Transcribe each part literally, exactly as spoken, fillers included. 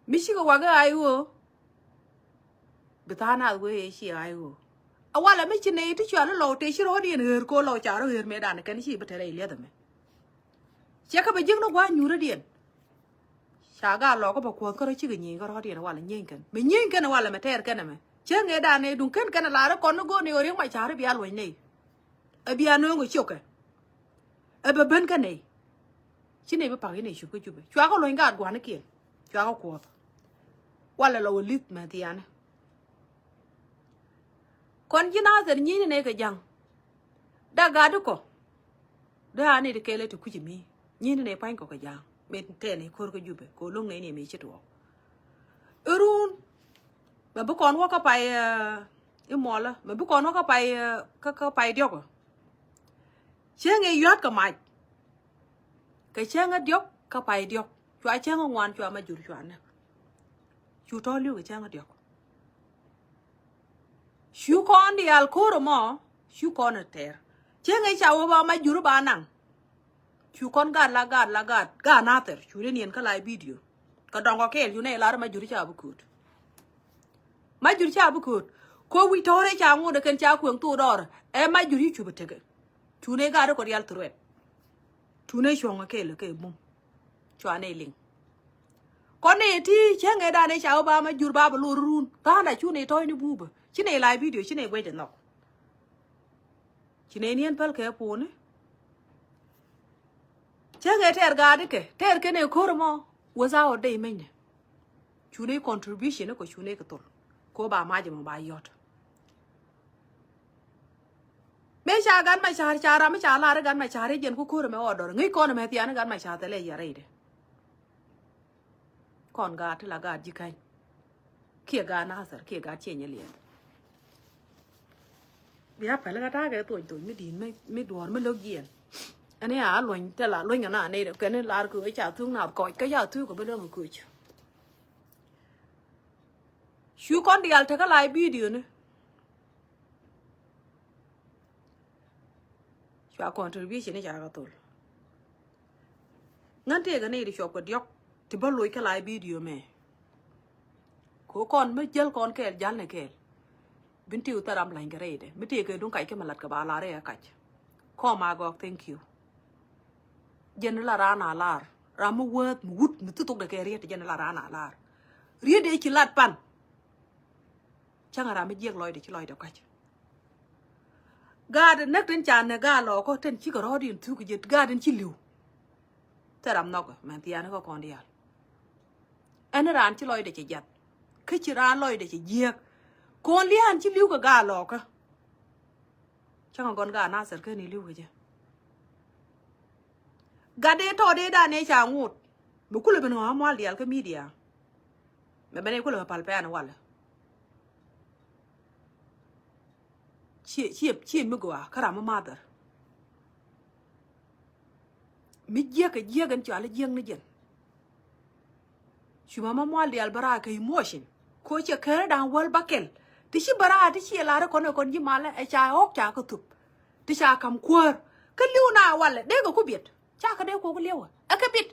Mi cikɛ wak i̱ ay ɣöö bi tha̱a̱ŋ nath wee ëë ci ay ɣöö. A walɛ mi ci nɛy ti cɔal i̱ Lɔw tëë ci rɔ̱ɔ̱diɛn ɣer ko̱ Lɔw ca rɔ ɣer mëëdan kɛn ci bi te rɛy liɛth ɛmɛ. Cɛ kɛ bɛ jiäk ni gua̱a̱th nyuuridiɛn. Ca Gaa Lɔɔkä bɛ kuɔth kärɔ̱ cikɛ nyieny kärɔ̱diɛn walɛ nyieny kɛn. Mɛ nyieny kɛn walɛ mɛ tɛɛr kɛn ɛmɛ. Cä ŋee da̱a̱n nɛy duŋ ken kɛn lar i̱ kɔn ni go̱o̱r ni ɣöö Riek Macar i̱ bia luɔ̱ny nɛy. Ɛ bia nööŋ ɛ ciökɛ. Ɛ bɛ ben kä nɛy. Ci nɛy bi pak i̱ nɛy cup kä Jubɛ. Cuakɛ luɔ̱ny gaat gua̱nikiɛn. Cuakɛ kuɔth. Walɛ Lɔw ɛ li̱th mɛ thiaani. Kɔn ji̱ Nathir nyi̱i̱ni nɛy kɛ ja̱ŋ. Dak gat di kɔ. Dee a ni ti kɛɛl ti kui̱ci mi nyi̱n ni pua̱ny kɔ kɛ ja̱a̱ŋ. Mëë tɛɛni ko̱r kä Jubɛ kɛ lo̱ŋ nɛy ni mi ci tuɔɔk. Irun mɛ bi kɔn wä kä pay, eh, imuɔlä mɛ bi kɔn wä kä pay, eh, kä, kä pay diɔk. Cieŋ i̱ yua̱t kɛ mac. Kɛ cieŋ i̱ diɔk kä pay diɔk. Cua cieŋ i̱ ŋuan cua ma jur cua näk. Cu tɔ̱ li̱w kɛ cieŋ i̱ diɔk. Cu kɔn diaal ko̱r ɛmɔ, cu kɔn ɛ tɛɛr. Cieŋ ɛ ca wä ba ma jur ba naŋ. Cu kɔn gat la gat la gat, gat Nathir, cu ni niɛn kä la video. Kɛ dɔŋ kɔ kɛɛl, cu nɛ lar ma jur ca bi kööt. Ma jur ca bi kööt. Ko wi̱c tɔ̱ɔ̱rɛ ca ŋot ɛ kɛn ca kueŋ thok dɔɔr. Ɛ ma jur ci cu bi tekɛ. Cu nɛ gat kɔ diaal threat. Cu nɛ cuɔ̱ŋ ɛ kɛɛl kɛ bum. Cua nɛ liŋ. Kɔn nɛ ti cäŋ ɛ danɛ ca wä ba ma jur ba bɛ lor run. Tha̱a̱ŋda cu nɛ tɔ̱ɔ̱c ni bupä. Ci nɛ la video, ci nɛ guec ɛ nhɔk. Ci nɛ niɛn päl kɛ puuni. Cäŋ ɛ tɛɛr gaadikɛ, tɛɛr kɛn ɛ ko̱r ɛmɔ. Wä tha̱a̱ ɔ dee imenyɛ. Cu nɛ contribution ni kɔ cu nɛ kɛ thol. Ko ba mac ɛmɔ ba yɔt. Mëë ca Gat Macar, ca ram mi ca lar i̱ Gat Macar i̱ jɛn ku ko̱r ɛmɛ ɣɔɔdɔr. Ŋi̱i̱c kɔn ɛmɛ thiaani Gat Macar thilɛ yɛ rɛydɛ. Kɔn gaat ti la gaat ji̱ ka̱ny. Kiɛ gaat Nathir, kiɛ gaat ciɛ nyɛ liɛth. Bia päl kä ta̱a̱ kɛ thony thony mi di̱i̱t mi, mi duɔ̱ɔ̱r mi lo̱k jiɛn. Ɛn i̱ a luɔ̱ny, te la luɔ̱ny kɛ na nɛy dɛ kɛn i̱ lar kɛ ɣöö ca thuk nath kɔc, kä ca thuk kɛ bi dɔ̱ŋ kɛ köc. Cu kɔn diaal tekä la i̱ video ni. Cua contribution ni ca kɛ thol. Ŋän tëëkɛ ni ti cuɔp kɛ diɔ̱k ti bä loc kä la i̱ video mɛ. Ko kɔn mi jäl kɔn kɛɛl, jäl ni kɛɛl. Bin ti wä thil ram lany kɛ rɛydɛ. Mi tëëkɛ duŋ kac kä mi lat kɛ ba la rɛy ɛ kac. Kɔm a gɔk, thank you. Jɛn la raan a lar. Ram mi wäth, mi wut, mi thuthuk dɛ kɛ riet, jɛn la raan a lar. Riet dee ci lat pan. Cäŋ ram mi jiɛk lɔcdɛ ci lɔcdɛ kac. Gaat näk tin ca näk Gaa Lɔɔkä tin cikɛ rɔɔdiɛn thuk jɛ, gaat tin ci li̱w. Thil ram nhɔkɛ mɛn thiaani kä kɔn diaal. Ɛn raan ci lɔcdɛ cɛ jiath. Kä ci raan lɔcdɛ cɛ jiääk. Kɔn liaan ci li̱w kɛ Gaa Lɔɔkä. Cäŋ a gɔn Gaa Nathir kä ni li̱w kɛ jɛ. Gat dee tɔɔt dee dan ëë ca ŋot. Mi kulɛ ben ŋɔ̱a̱ mual diaal kä media. Mɛ ben ëë kulɛ pal pɛn walɛ. Ciɛ, ciɛ, ciɛ mi gɔaa kä ram mi mother. Mi jiäk kɛ jiäk ɛn cɔal i̱ jiäk ni jɛn. Cu mama mual diaal bä raar kɛ emotion. Ko cɛ kɛɛrɛ da̱a̱n wäl bä kɛl. Ti ci bä raar ti ciɛ lar kɔn ɛ kɔn ji̱ malä ɛ ca ɣɔ̱k ca kä thup. Ti ca ka̱m kuäär. Kä li̱w na walɛ dee kɛ ku biɛt. Ca kɛ dee kok li̱wä. Ɛ kɛ bit.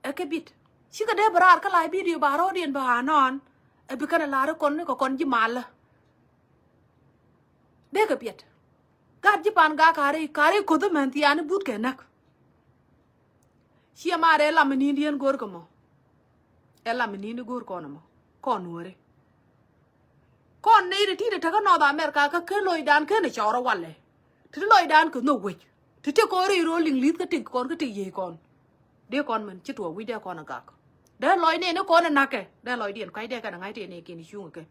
Ɛ kɛ bit. Cikɛ dee bä raar kä la video ba rɔɔdiɛn bä anɔn. Ɛ bi kɛn ɛ lar kɔn ni kɛ kɔn ji̱ malä. Dee kɛ biɛt. Gat ji̱ pan Gaa karɛ, karɛ koth mɛn thiaani but kɛ näk. Ciɛ ma rɛ lam mi ni̱n diɛn go̱o̱r kɛ mɔ. Ɛ lam mi ni̱n di go̱o̱r kɔn mɔ. Kɔn nuɔ̱ɔ̱ri. Kɔn nɛy ti ti ti tekä North America kä ken lɔcdan ken ɛ cɔɔr ɛ walɛ. Ti ti lɔcdan kɛ nhök wec. Ti ti kɔn ri ro̱l liŋ li̱th kä tik kɔn kä tik yiey kɔn. Dee kɔn min ci tuɔɔk wi̱c dee kɔn ɛ gak. Dee lɔcni ni kɔn ɛ na̱kɛ. Dee lɔcdiɛn kua̱c dee kɛn ɛ ŋa̱c tëë ni kiɛn cuŋ kɛ.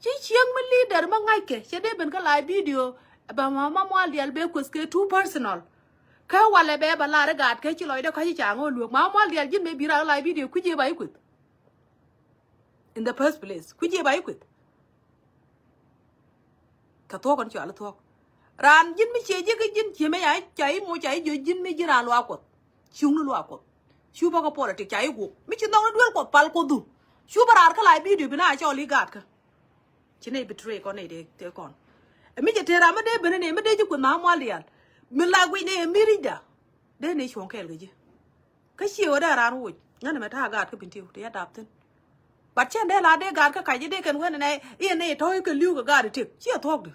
Ci cieŋ mi leader mi ŋa̱ckɛ cɛ dee ben kä la video. Bɛ mama mual diaal bɛ kueth kɛ too personal. Kä walɛ bɛ bɛ lar i̱ gaat kɛ ci lɔcdɛ kä ci ca ŋo̱o̱l lueek mama mual diaal ji̱n mëë bi rak la video kui̱c yee ba i̱ kueth. In the first place kui̱c yee ba i̱ kueth. Kɛ thuɔ̱k kɔn cɔal i̱ thuɔ̱k. Raan ji̱n mi cie ji̱ kä ji̱n cie mëë ca i̱, ca i̱ moc ca i̱ jiök ji̱n mi ji̱ raan luaak kuɔth. Cuŋni luaak kuɔth. Cu bä kä politik ca i̱ guɔk mi ci nhɔkni duel kuɔth pal kuɔthdun. Cu bä raar kä la video bi na cɔl i̱ gaatkä. Ci nɛy betray kɔn nɛy dee tëë kɔn. Ɛ mi cɛ tëë ram mi dee ben ni mi dee ji̱ kueth ma mual diaal. Mi la guic nɛy ɛ mi ri̱cda. Dee nɛy cuɔ̱ŋ kɛɛl kɛ ji̱. Kä ciɛ wä dee raan woc ŋän mɛ ta̱a̱ gaat kä Bentiu ti ya dap thi̱n. But cɛn dee la dee gaat kä kac dee kɛn wen nɛ i̱ nɛ tɔ̱ i̱ kɛ li̱w kɛ gaat i̱ tëk ciɛ thuɔ̱k di.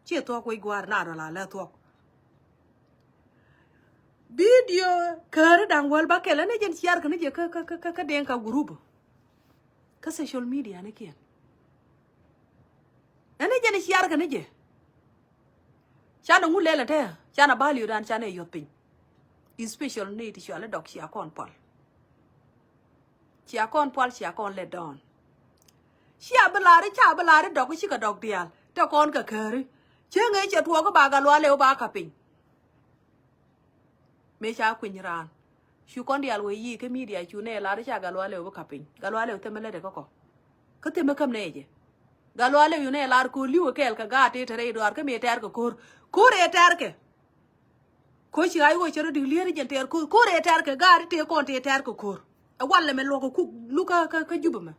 Ciɛ thuɔ̱k wec gua̱a̱r na rɔ la lɛ thuɔ̱k. Video kääri da̱ŋ wäl ba kɛl ɛn ɛ jɛn ciar kɛ ni jɛ kä kä kä kä Dinka group. Kä social media ni kiɛn. Ɛn ɛ jɛn ciar kɛ ni jɛ. Canɛ ŋu lɛl ɛ tɛ canɛ bal yodan canɛ yuɔth piny. Especially ni ti cual i̱ dɔk cia kɔn pual. Cia kɔn pual cia kɔn let down. Cia bi la̱r i̱ ca bi la̱r i̱ dɔk i̱ cikɛ dɔk diaal te kɔn kɛ kääri. Cieŋ ëë cɛ tuɔɔk i̱ ba Gatluak Lɛw ba ka̱p piny. Mëë ca kuiny raan cu kɔn diaal wee yiëë kä media cu nɛ lar i̱ ca Gatluak Lɛw bi ka̱p piny. Gatluak Lɛw thɛmɛ lätdɛ kä kɔ. Kä thɛmɛ käm nɛ jɛ. Gatluak Lɛw cu nɛ lar ko̱r li̱w ɛ kɛɛl kɛ gaat tëë te rɛy duaar kä mëë tɛ̈r kɛ ko̱r. Ko̱r ëë tɛ̈r kɛ. Ko̱ ci ɣa̱c ɣöö cɛ rɔ dik lier i̱ jɛn tɛɛr ko̱r ko̱r ëë tɛɛr kɛ gaat i̱ tëë kɔn tëë tɛɛr kɛ ko̱r. Ɛ walɛ mɛ luɔk ɛ kuk luk kä kä Jubɛ mɛ.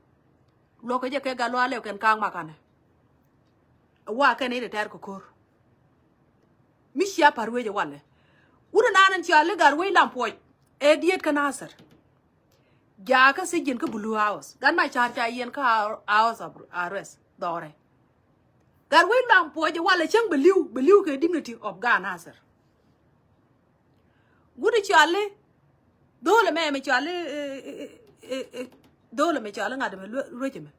Luɔk kɛ jɛ kɛ Gatluak Lɛw kɛn ka̱a̱ŋ makanɛ. Ɛ wa kɛn i̱ tɛɛr kɛ ko̱r. Mi cia pa̱r wec ɛ walɛ. Wut ɛ naan ɛn cia li Gatwec Lam Puɔc ɛ diet kä Nasir. Jakä sijin kä Blue House. Gat Macar ca yɛn kä house of arrest dhɔrɛ. Gatwec Lam Puɔc walɛ cäŋ bɛ li̱w bɛ li̱w kɛ dignity of Gat Nasir. Guti cuali dho̱l ɛmɛ mɛ cuali dho̱l ɛmɛ cuali ŋa̱t ɛmɛ ruec ɛmɛ.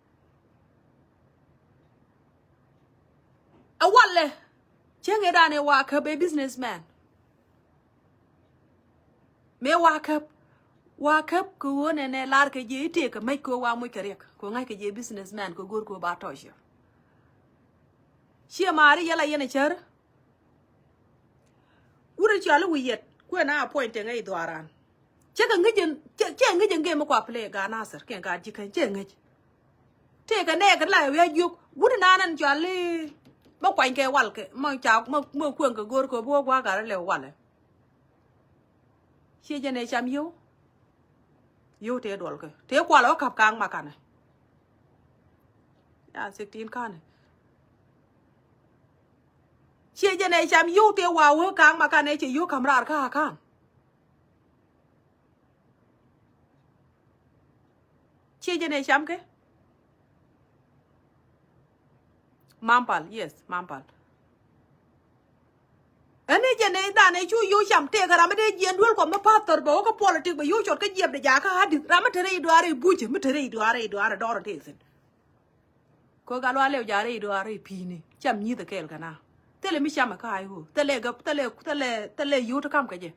Ɛ walɛ cäŋ ëë dan ëë wa käp ëë businessman. Mëë wa käp wa käp kɛ ɣöö nɛnɛ lar kɛ jiɛ i̱ tëëk kɛ mec kɛ ɣöö wa moc kɛ riɛk kɛ ɣöö ŋa̱c kɛ jiɛ businessman kɛ go̱o̱r kɛ ɣöö ba tɔ̱ ciɛ. Ciɛ maari yɛl a yɛn a cär. Wut a cɔal i̱ wi̱i̱ yɛt kuɛ na appoint tëŋ ɛ i̱ dhuaaran. Cɛ kɛ ŋi̱c ɛn cɛ ŋi̱c ɛn gem mi kua play Gat Nasir kɛ Gat Ji̱käny cɛ ŋi̱c. Tëëkɛ nɛɛkɛ la wi̱i̱ a jiök wut inan ɛn cɔal i̱ mɛ kuany kɛ wal kɛ mɛ ca mɛ kueŋ kɛ go̱o̱r kɛ bi wä gua̱a̱k gat ilɛ walɛ. Ciɛ jɛn ɛ cam yio̱w. Yio̱w tëë duɔlkɛ tëë kual ɔ ka̱p ka̱a̱ŋ makanɛ. Ya sixteen kanɛ. Ciɛ jɛn ɛ cam yio̱w tëë wa wee ka̱a̱ŋ makanɛ ciɛ yio̱w ka̱m raar kä a ka̱a̱ŋ. Ciɛ jɛn ɛ cam kɛ. Mampal, yes, Mampal. Ɛn ni jɛn ni dhan ni cu yo̱ cam tëëk ram mi dee jiɛn duel kɔ mi pastor bɛ wä kä politik bɛ yo̱ cɔt kä jiɛp de jakä hadith ram mi te rɛy duaar i̱ bucɛ mi te rɛy duaar i̱ duaar i̱ dɔr tëëk thi̱n. Kö gal wa lɛw ja̱a̱r i̱ duaar i̱ pi̱i̱ni cam nyi̱th ɛ kɛɛl kɛ na thilɛ mi cam ɛ kä ay ɣöö thilɛ gäp thilɛ thilɛ thilɛ yio̱w ti kam kɛ jɛ.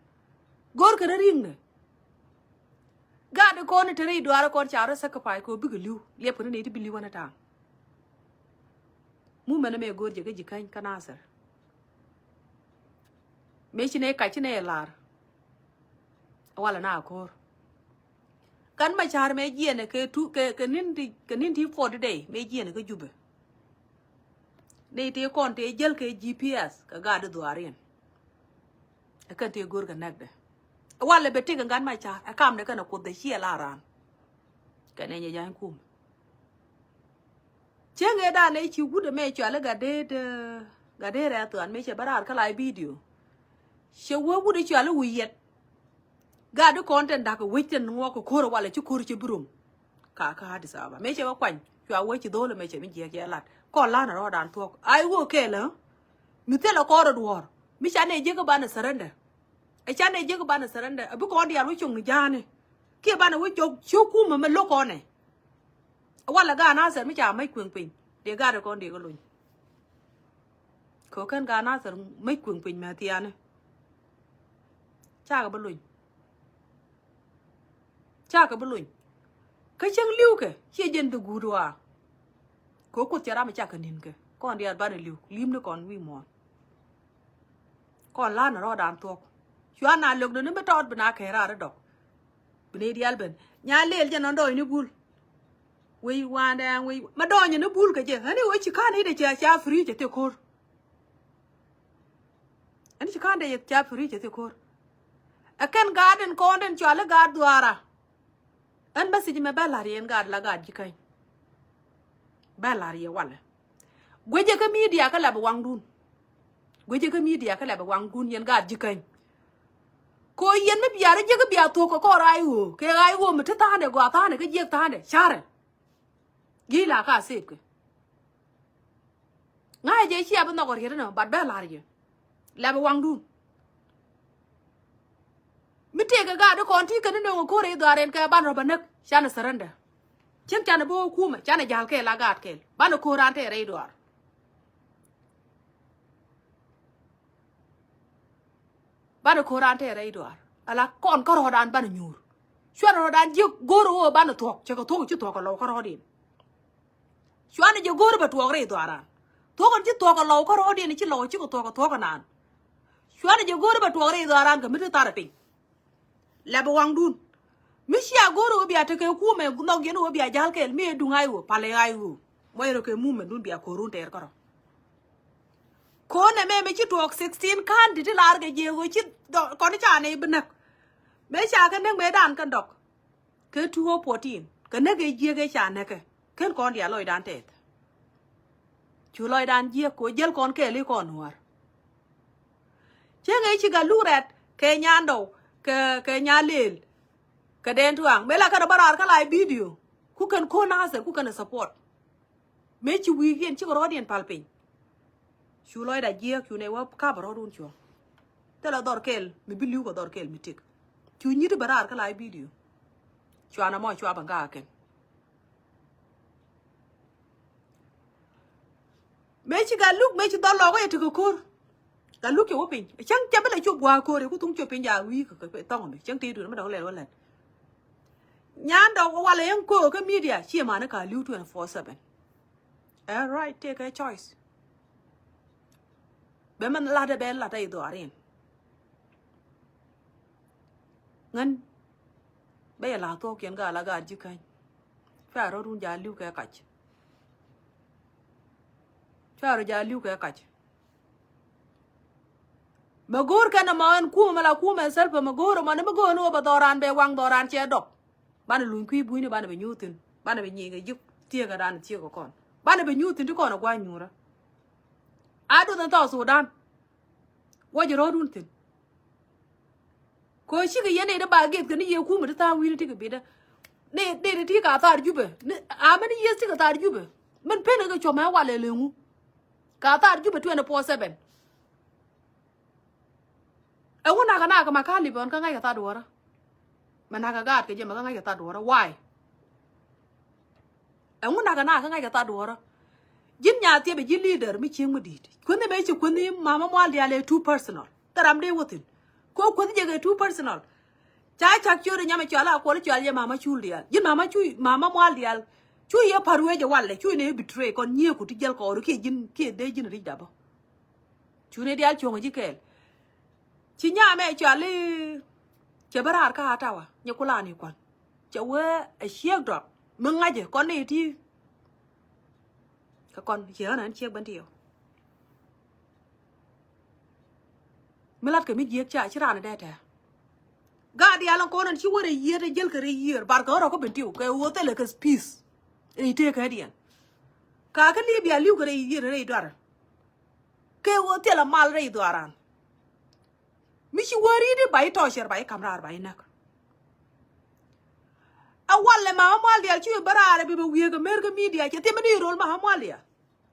Go̱o̱r kɛ rɛ ri̱ŋdɛ. Gat di kɔn i̱ te rɛy duaar i̱ kɔn ca rɔ sacrifice kɛ ɣöö bikɛ li̱w liɛp kɛ ni nɛy ti bi li̱w ɛn ɛ ta̱a̱ŋ. Mu mɛn ɛmɛ go̱o̱r jɛ kä Ji̱käny kä Nasir. Mëë ci nɛ kac ci nɛ lar. Walɛ na ko̱r. Gat Macar mëë jiɛnɛ kɛ tu kɛ kɛ ninety kɛ ninety forty day mëë jiɛnɛ kä Jubɛ. Nɛy tëë kɔn tëë jäl kɛ G P S kɛ gat di dhuaariɛn. Ɛ kɛn tëë go̱o̱r kɛ nɛkdɛ. Walɛ bɛ tëk kɛ Gat Macar ɛ kamdɛ kɛn ɛ Kuoth ɛ ciɛ la raan. Kɛn ɛ nyɛ ja̱ny kum. Cieŋ ëë dan ëë ci wut ɛmɛ cuali gat dee dee gat dee rɛɛ thuan mëë cɛ bä raar kä la video. Cɛ wee wut ëë cuali wi̱i̱ yɛt. Gat di kɔn tɛn da̱k ɛ wec tɛn ŋuɔk kɛ ko̱r ɛ walɛ ci ko̱r ci bi rom. Ka kä Addis Ababa mëë cɛ bä kuany cua wec ci dho̱o̱l ɛmɛ cɛ mi jiɛk cɛ lat kɔn lan ɛ rɔɔdan thuɔ̱k a i̱ wee kɛɛl ɛ. Mi thilɛ kɔn rɔ duɔ̱ɔ̱r mi ca nɛ jiäk ɛ banɛ surrender. Ɛ ca nɛ jiäk ɛ banɛ surrender ɛ bi kɔn diaal wä cuŋ ni ja̱a̱ni. Kiɛ banɛ wä cok ci kumɛ mɛ lo̱k kɔn ɛ. Walɛ Gat Nasir mi ca mäc kueŋ piny dee gat kɔn dee kɛ lony. Kɛ kɛn Gat Nasir mäc kueŋ piny mɛ thiaani. Cakɛ bi lony. Cakɛ bi lony. Kä cäŋ li̱wkɛ ciɛ jɛn dhi guut waa. Kɛ Kuoth cɛ ram cakɛ ni̱nkɛ kɔn diaal banɛ li̱w li̱mni kɔn wi̱i̱ muɔ̱ɔ̱n. Kɔn la̱a̱n rɔɔdan thuɔ̱k. Cuan na lökdä ni mi tɔɔt bi na kɛɛr raar i̱ dɔk. Bi ni diaal ben nya lëël jɛ nɔn dɔɔcni bul. Wec wandɛ wec ma dɔɔnyɛ ni bul kɛ jɛ ɣän i̱ wec ci ka̱n i̱ dee cia cia free cɛ thik ko̱r. Ɣän ci ka̱n dee cia free cɛ thik ko̱r. Ɛ kɛn gaat in kɔn den cual i̱ gaat dhuaara. Ɣän message mɛ bɛ la̱r yɛ in gaat la gaat Ji̱käny. Bɛ la̱r yɛ walɛ. Guecɛ kä media kä lɛpɛ waŋdun. Guecɛ kä media kä lɛpɛ waŋdun yɛn gaat Ji̱käny. Ko yɛn mi bia rɔ jiäk bia thuɔ̱k kɛ kɔr ɣaac ɣöö kɛ ɣaac ɣöö mi te tha̱a̱ndɛ gɔaa tha̱a̱ndɛ kä jiäk tha̱a̱ndɛ carɛ. Gi̱i̱c la ka save kɛ. Ŋa̱cä jɛ cia bi nhɔk riet inɔ, but bɛ la̱r jɛ. Lɛpɛ waŋdun. Mi tëëkɛ gaat di kɔn ti kɛn ni nöŋ ko̱r rɛy dhɔaar ɛn kɛ banɛ rɔ bɛ näk, canɛ surrender. Cieŋ canɛ bi wä kumɛ, canɛ ja̱l kɛɛl a gaat kɛɛl. Banɛ ko̱r an tɛɛr rɛy dhɔaar. Banɛ ko̱r an tɛɛr rɛy dhɔaar. Ala kɔn kärɔɔdan banɛ nyuur. Cuarɛ rɔɔdan jiäk go̱o̱rɛ ɣöö banɛ thuɔ̱k, cɛ kɛ thuɔ̱k ci thuɔ̱k kɛ lɔw kärɔɔdiɛn. Cuanɛ jɛ go̱o̱rɛ bɛ tuɔɔk rɛy dhɔaaran. Thuɔ̱k in ci thuɔ̱k kɛ lɔw kärɔɔdiɛn ci lɔw ci kɛ thuɔ̱k kɛ thuɔ̱k kɛ naan. Cuanɛ jɛ go̱o̱rɛ bɛ tuɔɔk rɛy dhɔaaran kɛ mi te tharɛ piny. Lɛpɛ waŋdun. Mi cia go̱o̱rɛ ɣöö bia tekɛ kumɛ nhɔk yɛn ɣöö bia ja̱l kɛɛl mi ɛ duŋ ay ɣöö palɛ ay ɣöö. Muɔc rɔ kɛ mumɛndun bia ko̱run tɛɛr kärɔ̱. Ko̱n ɛmɛ mi ci tuɔɔk sixteen county ti laar kɛ jiɛ ɣöö ci dhɔ-, kɔn ca nɛy bi näk. Mëë ca kɛ näk mëëdan kɛn dɔk. Kɛ two oh fourteen kɛ näk ɛ jiäk ɛ ca näkɛ. Ken kɔn diaal lɔcdan tɛth. Cu lɔcdan jiäk kɛ ɣöö jäl kɔn kɛɛl i̱ kɔn nuäär. Cieŋ ɛ ci Gatluak Rɛt kɛ Nyandɔw kɛ, kɛ Nyalel kɛ Dɛn Tuaŋ. Mëë la kɛn ɛ bä raar kä la video. Ku kɛn ko̱n Nasir ku kɛn ɛ support. Mëë ci wi̱i̱kiɛn cikɛ rɔɔdiɛn pal piny. Cu lɔcda jiääk cu nɛy wä kap rɔɔdun cuɔ̱ŋ. Thilɛ dhɔr kɛl mi bi li̱w kɛ dhɔr kɛl mi tëk. Cu nyi̱t bɛ raar kä la i̱ video. Cuanɛ mɔ cua bɛ ŋa̱a̱k kɛn. Mëë ci Gatluak mëë ci dhɔl lɔk wä yɛ tekɛ ko̱r. Gatluak cɛ wä piny. Cäŋ cɛ bi lɛ cop gua̱a̱k ko̱r yɛ ku thuŋ cop piny ca wi̱i̱ kɛ, kɛ, kɛ thɔŋ mi cäŋ tëë duun mi dɔ̱ŋ lɛl wä lɛn. Nyandɔw walɛ yɛn ko̱o̱k kä media ciɛ mani ka li̱w twenty four seven. All right, take a choice. Bɛ mɛn latdɛ bɛ latdɛ i̱ dhɔarin. Ŋän bɛ yɛ la thuɔ̱k yɛn gaa la gaat ji̱ käny. Cua rɔ run ja li̱w kɛ kac. Cua rɔ ja li̱w kɛ kac. Mɛ go̱o̱r kɛn ɛmɔ ɛn kumɛ mɛ la kumɛ self mɛ go̱o̱r ɛmɔ ni mɛ go̱o̱r ni wä bɛ dhɔran bɛ waŋ dhɔran cɛ dɔk. Banɛ luny kui̱ bunyni banɛ bɛ nyuuth thi̱n. Banɛ bɛ nyiŋɛ ji̱ thieekädan thieekä kɔn. Banɛ bɛ nyuuth thi̱n ti kɔn ɛ gua̱a̱c nyuurä. A duth ɛn South Sudan. Wä jɛ rɔ̱ɔ̱dun thi̱n. Kɛ ɣöö cikɛ yɛn nɛy ti ba geth kɛ ni yiëë kumɛ ti tha̱a̱ŋ wi̱i̱ni ti kɛ bitdä. Nɛy, nɛy ti ti ka thar Jubɛ. Ni, a mɛn yiëë ti kɛ thar Jubɛ. Mɛn pen kɛ cuɔ̱mɛ walɛ leŋu. Ka thar Jubɛ twenty four seven. Ɛŋu nakɛ nakɛ ma ka lip ɣɔn kä ŋa̱ckɛ that duɔ̱ɔ̱rä. Mɛ nakɛ gaat kɛ jɛ mɛ kä ŋa̱ckɛ that duɔ̱ɔ̱rä. Why? Ɛŋu nakɛ nakɛ ŋa̱ckɛ that duɔ̱ɔ̱rä. Ji̱n nya thiepɛ ji̱ leader mi cieŋ mi di̱i̱t. Kuänh ɛmɛ ci kuänh i̱ mama mual diaal ɛ too personal. Thil ram dee wä thi̱n. Ko kuänh jɛ kɛ too personal. Ca cak ciöt inyam icual a kuɔl icual yɛ mama cul diaal. Ji̱n mama cu mama mual diaal. Cu yɛ pa̱r wee jɛ walɛ cu inɛ betray kɔn nyiee ku ti jiɛl kɔɔri kiɛ ji̱n kiɛ dee ji̱n ri̱c dapä. Cuni diaal cuɔ̱ŋ ji̱ kɛɛl. Ci nyamɛ cual i̱ cɛ bä raar kä Ottawa nyɛ kulani kuan. Cɛ wee ɛ ciek drɔak mi ŋa̱cɛ kɔn ni ti. Kɛ kɔn ciek ɣän ɣän ciek bän ti yɔ. Mi lat kɛ mi jiek ca ci raan dee tɛ. Gaat diaal in kɔn in ci wä rɛy yiër te jiɛl kɛ rɛy yiër bar kɛ ɣän rɔ kä ben ti kɛ wä thilɛ kɛ peace. Rɛy tëë kɛ diɛn. Ka kä Libya li̱w kɛ rɛy yiër rɛy duar. Kɛ ɣöö thilɛ mal rɛy dhuaaran. Mi ci wä ri̱t i̱ ba i̱ tɔcɛr ba i̱ ka̱m raar ba i̱ näk. A walɛ mama mual diaal ci i̱ bä raar i̱ bi bɛ wiee kɛ mer kä media cɛ thim i̱ ni rol mama mual diaal.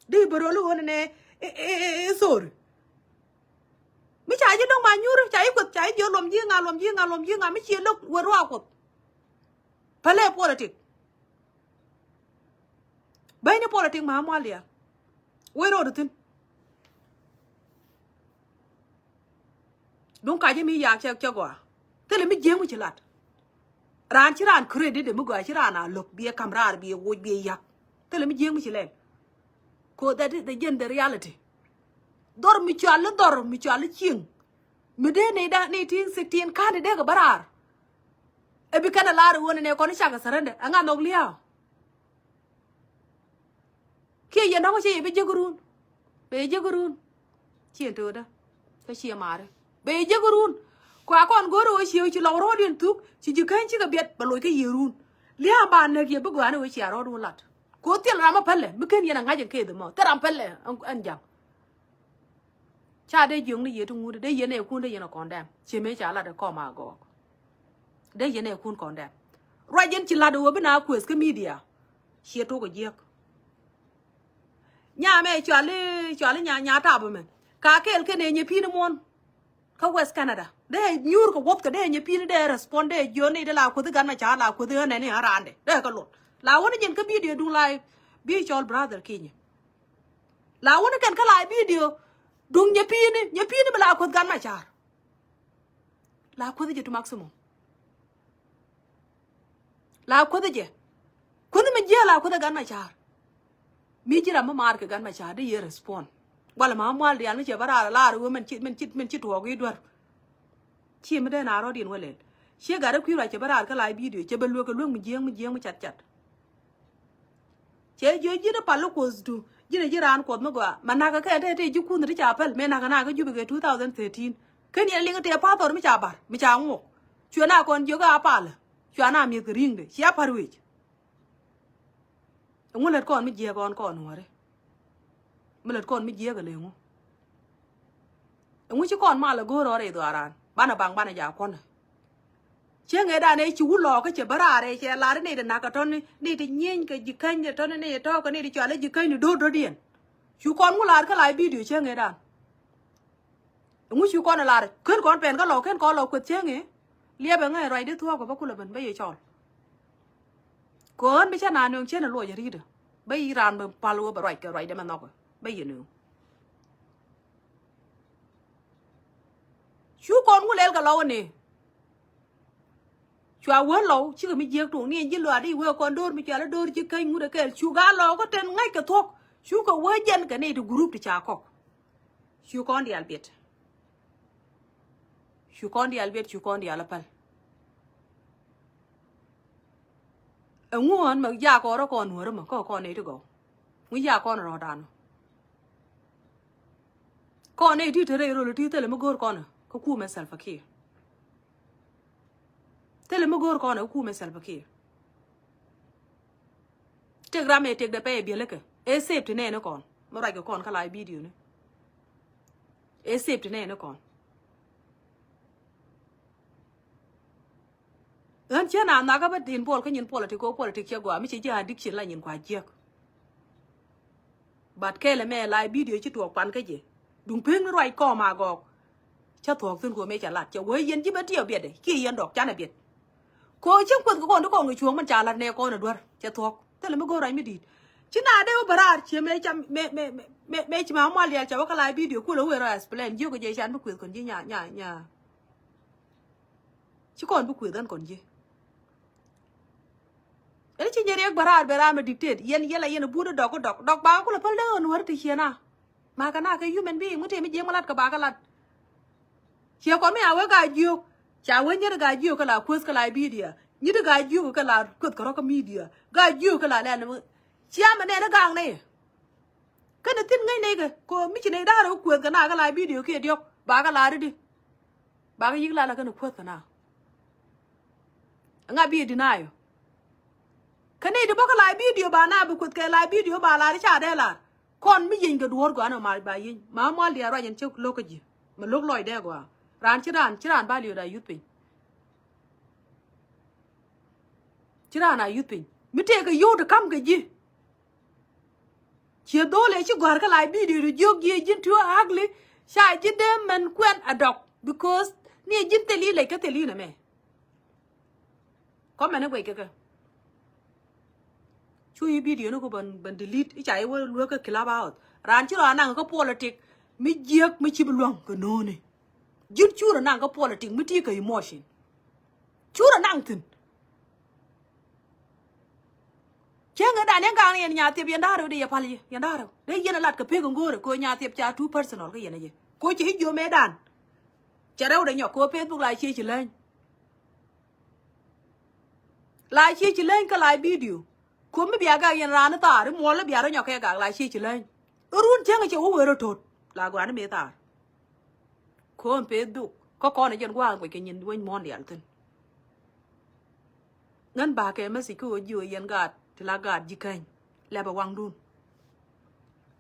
Di bä rol i̱ ɣöö nɛnɛ i̱, i̱, i̱, i̱ thori. Mi ca ji̱ dɔ̱ŋ ma nyuur ca ji̱ kueth ca ji̱ jiök luɔm ji̱ ŋa luɔm ji̱ ŋa luɔm ji̱ ŋa mi ci lo̱k wä ruaak kuoth. Pälɛ politik. Bäny ni politik ma mual diaal. Wec ro̱o̱du thi̱n. Duŋ kacä mi yak cɛ cɛ gɔaa. Thilɛ mi jiäŋ mi ci lat. Raan ci raan credit mi gɔaa ci raan a lo̱k biɛ ka̱m raar biɛ woc biɛ yak. Thilɛ mi jiäŋ mi ci lɛl. Ko that is the gender reality. Dhɔr mi cual ni dhɔr mi cual ni cieŋ. Mi dee ni da ni tin sixteen kan dee kɛ bä raar. Ɛ bi kɛn a laar ɣöö nɛ nɛ kɔn cakɛ surrender. Ɛŋa nhɔk lia̱a̱. Kiɛ yɛn dɔ̱ŋ cɛ yɛ bi jiäk run. Bɛ yɛ jiäk run. Ciɛ to̱o̱dä. Kä ciɛ maari. Bɛ yɛ jiäk run. Kua kɔn go̱o̱r ɣöö ciɛ ci lɔk ro̱o̱diɛn thuk ci ji̱ käny cikɛ biɛt bɛ loc kä yiëë run. Lia̱a̱ ba näk yɛ bi gɔaa ni ɣöö cia rɔ̱ɔ̱dun lat. Ku thil ram mi pälɛ mi ken yɛn a ŋa̱c in keth mɔ thil ram pälɛ ɛn ja̱ŋ. Ca dee jiökni yɛ ti ŋut, dee yɛn ɛ kun, dee yɛn ɛ condemn. Ciɛ mëë ca lat ɛ kɔm a gɔɔk. Dee yɛn ɛ kun condemn. Ruac yɛn ci lat ɛ ɣöö bi na kuëth kä media. Ciɛ tok ɛ jiäk. Nya mɛ cuali, cuali nya, nya tap mɛ. Ka kɛɛl kɛn ɛ nyɛ pi̱i̱ni muɔ̱n. Kä West Canada. Dee nyuur kɛ wuɔth kɛ dee nyɛ pi̱i̱ni dee respond dee jiöni dee la kuëthi gan mɛ ca la kuëthi ɣän ɛni ɣän randɛ. Dee kɛ lot. La wäni jɛn kä video duŋ la bi cɔl brother Kinyɛ. La wäni kɛn kä la video duŋ nyɛ pi̱i̱ni, nyɛ pi̱i̱ni mi la kuëth gan mɛ car. La kuäth jɛ to maximum. La kuäth jɛ. Kuäth mi jiɛ la kuäth gan mɛ car. Mi ji̱ ram mi maar kɛ gan mɛ car di yɛ respond. Wala ma mual dial mi cɛ bä raar lar wee min ci, min ci, min ci tuɔɔk i̱ duer. Ci mi dee na rɔɔd in wä lɛl. Ciɛ gat rɛ kui̱ ruac cɛ bä raar kä la video cɛ bä luek kɛ luek mi jiɛŋ, mi jiɛŋ mi cat cat. Cɛ jiö ji̱n pal i̱ kuɔth tu ji̱n ji̱ raan kuɔth mi gɔaa ma nakä kɛ te te ji̱ kunh ti ca päl mëë nakä nakä Jubɛ kɛ two thousand thirteen. Ken yɛn liŋ tëë pathɔr mi ca bar mi ca ŋuɔk. Cuɛ na kɔn jiök a palä. Cuɛ na mi̱eth kɛ ri̱ŋdɛ cia pa̱r wec. Ɛŋu lät kɔn mi jiɛk ɣɔn kɔn nuɔ̱ɔ̱ri? Mi lät kɔn mi jiɛk ɛ leŋu? Ɛŋu ci kɔn mal ɛ go̱o̱r ɣɔr ɛ dhuaaran banɛ baŋ banɛ ja kuɔnɛ? Cieŋ ëëdan ëë ci wut lɔɔkä cɛ bä raar ëë cɛ lar ni ti nak kä tɔni ni ti nyieny kɛ ji̱ käny ni tɔni ni tɔ̱ kɛ ni ti cɔal ɛ ji̱ käny ni do̱r do̱diɛn. Cu kɔn wut lar kä la video cieŋ ëëdan. Ɛŋu cu kɔn ɛ lar ken kɔn pɛn kä lɔɔk ken kɔn lɔɔk kueth cieŋ ëë liɛpɛ ŋäc ruacdi thuɔɔk kɛ bä kulɛ ben bä yɛ cɔl. Kɔn mi cä na nööŋ cien ɛ luɔc ɛ ri̱tdä bä yi raan bä pal wä bä ruac kɛ ruacdɛ mɛ nhɔkɛ bä yɛ nööŋ. Cu kɔn wä lɛl kɛ lɔwä ni. Cua wä lɔw cikɛ mi jiäk tuŋ ni ɛn ji̱ luaat i̱ wee kɔn do̱r mi cua lä do̱r ji̱ käny ŋut ɛ kɛɛl cu gaa lɔw kä ten ŋäc kɛ thuɔ̱k. Cu kɛ wä jɛn kɛ ni ti group ti ca kɔk. Cu kɔn diaal biɛt. Cu kɔn diaal biɛt cu kɔn diaal a päl. Ɛŋu ɣän mɛ jak kɔn rɔ kɔn nuɔ̱ri mɛ kä kɔn ni ti gɔw. Ŋu jak kɔn rɔ dan. Kɔn ni ti te rɛy rol ti thilɛ mi go̱o̱r kɔn kä kumɛ Salva Kiir. Thilɛ mi go̱o̱r kɔn kä kumɛ Salva Kiir. Tek ram ɛ tek dɛ pɛy ɛ biɛl ikɛ ɛ safety nɛɛni kɔn mi ruac kɛ kɔn kä la video ni. Ɛ safety nɛɛni kɔn. Ɣän cä na nhɔakä bä tin puɔl kä nyin politic kɛ politic cɛ gɔaa mi cɛ ji̱ addiction la nyin kua jiäk. But kɛɛl ɛmɛ la video ci tuɔɔk pan kä jɛ duŋ pek ni ruac kɔm a gɔɔk. Cä thuɔɔk thi̱n kɛ mëë cɛ lat cɛ wee yɛn ji̱ ben ti ɔ biɛtdɛ kiɛ yɛn dɔk canɛ biɛt. Kɛ ɣöö cieŋ kueth kɛ kɔn ti kɔn kɛ cuɔ̱ɔ̱ŋ min ca la̱t nɛ kɔn ɛ duer cɛ thuɔ̱k. Thilɛ mi go̱o̱r rac mi di̱i̱t ci na dee wä bɛ raar ciɛ mëë cam mëë mëë mëë mëë ci ma mual diaal ca wä kä la bidio kulɛ wëë rɔ explain jiök kɛ jɛ can bi kueth kɔn ji̱ nya nya nya. Ci kɔn bi kueth ɛn kɔn ji̱. Ɛn ci nyɛ riɛk bɛ raar bɛ raar mi dictate yɛn yɛlɛ yɛn buut dɔk dɔk dɔk ba kulɛ päl dee ɣän wär ti ciɛ na. Ma kɛ na kɛ human being mi tëë mi jiɛk mi lat kɛ ba kɛ lat. Ciɛ kɔn mi a wee gaa jiök ca wee nyɛt gaa jiök kɛ la kueth kɛ la bidia nyit gaa jiök kɛ la kueth kɛ rɔ kɛ midia gaa jiök kɛ la lɛn. Cia mɛ nɛn gaa nɛy. Kɛn thin ŋäc nɛy kɛ kɛ mi ci nɛy da̱rɛ kueth kɛ na kɛ la bidio kiɛ diɔk ba kɛ la ri di. Ba kɛ yik la la kɛn kueth kɛ na. Ŋa bi deny ɔ. Kä nɛy ti bä kä la bidio ba na bi kueth kɛ la bidio ba la ri ca dee la. Kɔn mi yieny kɛ duɔ̱ɔ̱r gɔaa ni ma ba yieny ma mual diaal ruac ɛn cä lo̱k kä ji̱. Ma lo̱k lɔcdɛ gɔaa raan ci raan ci raan ba liööd a yuth piny. Ci raan a yuth piny mi tëëkɛ yio̱w ti ka̱m kɛ ji̱. Ciɛ dho̱o̱l ëë ci gɔ̱a̱r kä la bidio ti jiök jiɛ ji̱n ti ɣä akli ca ji̱ dee mɛn kuɛn a dɔk because ni ji̱n thil i̱ lec kä thil i̱ nɛmɛ. Kɔmɛn i̱ guɛc kɛ kɛ. Cu i̱ bidio ni ku bän bän delete i̱ ca i̱ wä luäk kä club house. Raan ci rɔ anaŋ kä politic mi jiäk mi ci bi luäŋ kɛ no̱o̱ni. Ji̱n cu rɔ naŋ kä politic mi ti kɛ emotion. Cu rɔ naŋ thi̱n. Cieŋ ɛ dan yɛn gaŋ ni yɛn nya thiep yɛn da̱rɛ wä di yɛ pal yɛ yɛn da̱rɛ wä dee yɛn ɛ lat kɛ pek ɛ ŋo̱o̱rɛ ko nya thiep ca too personal kä yɛn ɛ yɛ ko ci i̱ jiö mëë dan. Cɛ rɛw dɛ nyɔk ko Facebook la cie ci läny. La cie ci läny kä la bidio. Ko mi bia gak yɛn raan i̱ thaar i̱ muɔl i̱ bia rɔ nyɔk kɛ gak la cie ci läny. I̱ run cieŋ ɛ cɛ wä wee rɔ to̱t la guani mëë thaar. Ko̱o̱n peth dhuk kä kɔn ɛ jɛn gua̱a̱k kuec kɛ nyin weny muɔ̱ɔ̱n diaal thi̱n. Ŋän bakɛ message kä ɣöö ji̱ ɣöö yɛn gaat ti la gaat ji̱ käny lɛpɛ waŋdun.